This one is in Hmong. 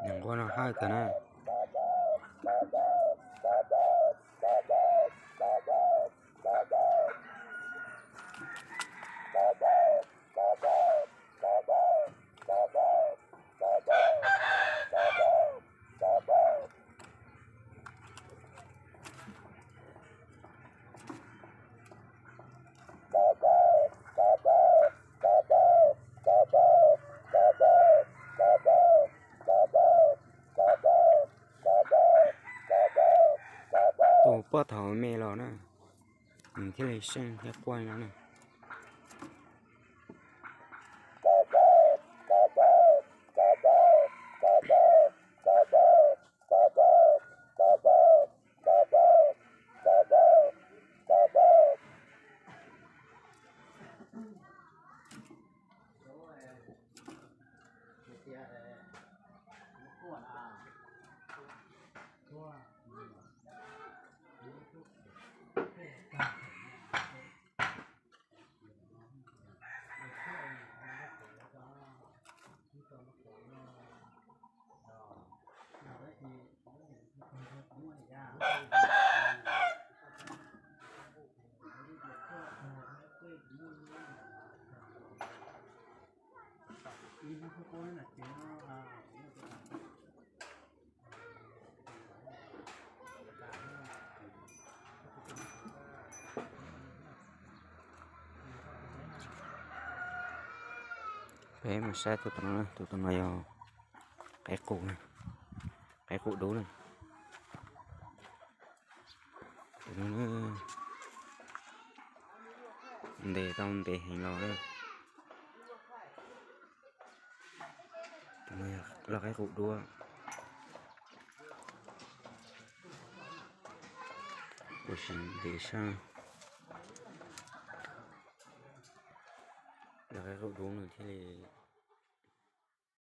Nws nquag no hawj kawg na. Tus puag thaum me los na, nws thiaj li seej thiab quaj no na. Peb mus saib tus no, tus no yog qaib qus, qaib qus dub na. Tus no ntes tau ntev heev los. Tus no yog loj qaib qus dub. Kuv sim ntes saib. Loj qaib qus dub nws thiaj li